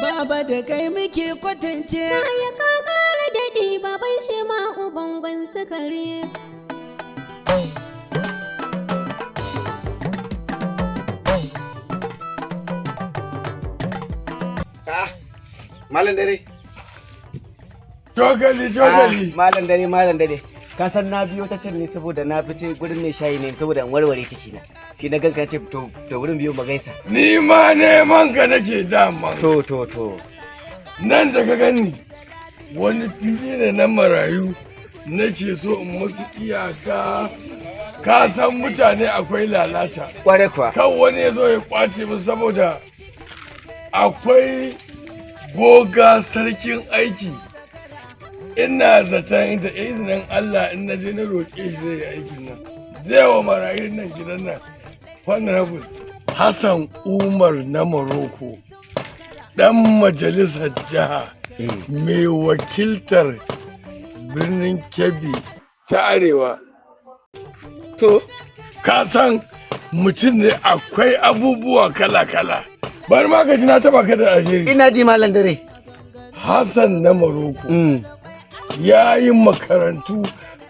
Baba, da kai muke kwatance. Ya ka ƙara daɗi, baban shi ma ubangon sukari. Ah, Malam Dare. Cokali, cokali. Ah, Malam Dare, Malam Dare. Ka san na biyo ta can ne saboda na fice gurin mai shayi ne saboda in warware ciki na. Shi na ganka ce to wurin biyo mu gaisa. Ni ma neman ka nake dama. To. Nan da ka gani wani fili ne na marayu nake so in musu iyaka. Ka san mutane akwai lalata. Kware kuwa. Kan wani ya zo ya kwace musu saboda akwai goga sarkin aiki. Ina zaton da izinin Allah in na je na roƙe shi zai yi aikin nan. Zai wa marayun nan gidan nan. Honorable Hassan Umar na Morocco, ɗan majalisar jiha mai wakiltar birnin Kebbi ta Arewa. To. Ka san mutum ne akwai abubuwa kala-kala. Bari ma ka ji na taba ka da alheri. Ina ji, Malam Dare. Hassan na Morocco ya yi makarantu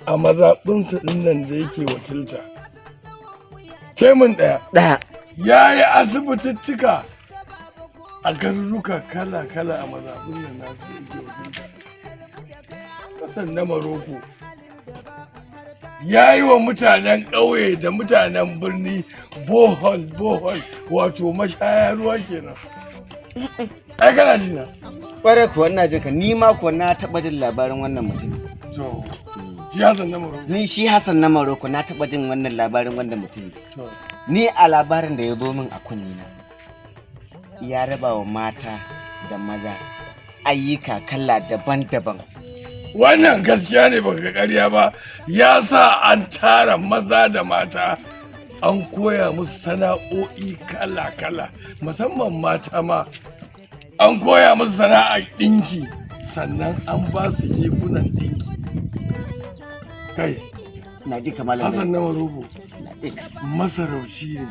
a mazaɓinsa ɗinnan da yake wakilta. Ce mun ɗaya. Ɗaya. Ya yi asibitittuka a garuruka kala-kala a mazaɓin nan nasu da yake wakilta. Hassan na Maroko ya yi wa mutanen ƙauye da mutanen birni borehole borehole, wato mashaya ruwa kenan. Ai kana ji na? Kware kuwa, ina jin ka. Ni ma kuwa na taɓa jin labarin wannan mutum. To, shi Hassan na Maroko. Ni shi Hassan na Maroko na taɓa jin wannan labarin wannan mutum. To. Ni a labarin da ya zo min a kunni na, ya raba wa mata da maza ayyuka kala daban-daban. Wannan gaskiya ne, baka ga ƙarya ba. Ya sa an tara maza da mata an koya musu sana'o'i kala-kala, musamman mata ma an koya musu sana'ar ɗinki, sannan an ba su kekunan ɗinki. Kai. Na ji kamar Hassan na Maroko Na ji ka. masarauci ne,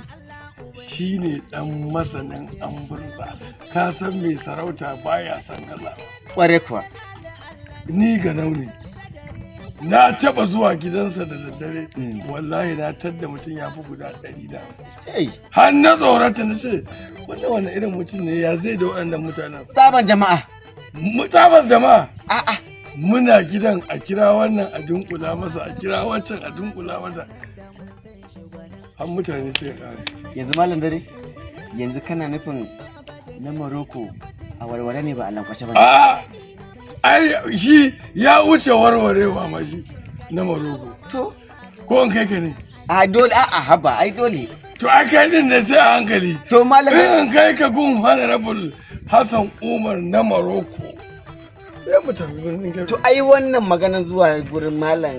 shi ne ɗan masanin Ambursa. Ka san mai sarauta baya son gazawa. Kware kuwa. Ni ga ne, na taba zuwa gidansa da daddare, wallahi na tadda mutum ya fi guda 150. Hey, har na tsorata, na ce wannan wani irin mutum ne, ya zai da waɗannan mutanen? Sabon jama'a. Mutaban jama'a. A'a. Muna gidan, a kira wannan a dunkula masa, a kira wancan a dunkula masa, har mutane sai kare. Yanzu Malam Dare, yanzu kana nufin na Maroko a warware ne ba a lankwashe ba ne? A, ai shi ya wuce warwarewa ma, shi na Maroko. To. Ko in kai ka ne? A dole, a'a, haba, ai dole. To, ai kai din ne sai a hankali. To, Malam In kai ka gun Honorable Hassan Umar na Maroko, sai mu tafi birnin Kebbi. To, ai wannan maganan zuwa gurin malam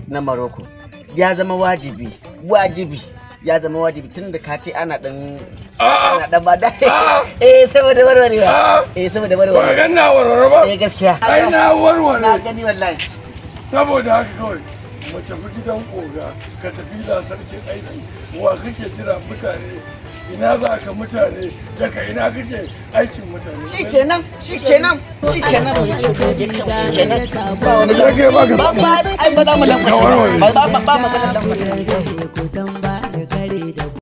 na Maroko ya zama wajibi, wajibi. Ya zama wajibi tun da ka ce ana dan A'a. ana dan ba da A'a. eh, saboda warwarewa. A'a. Eh, saboda Ba warwarewa. ga na warware ba? Eh, gaskiya. Ai na warware. Na gani wallahi. Saboda haka kawai mu tafi gidan oga, ka tafi la sarkin aiki. Wa kake jira mutane? Ina za ka mutane? Daga ina kake aikin mutane? Shikenan, shikenan, shikenan, shikenan. Ba wani Ya kai baka ba ba, ai ba za mu lankwashe Ka warware. ba, ba ba, ba magana lankwashe. Kusan ba da kare da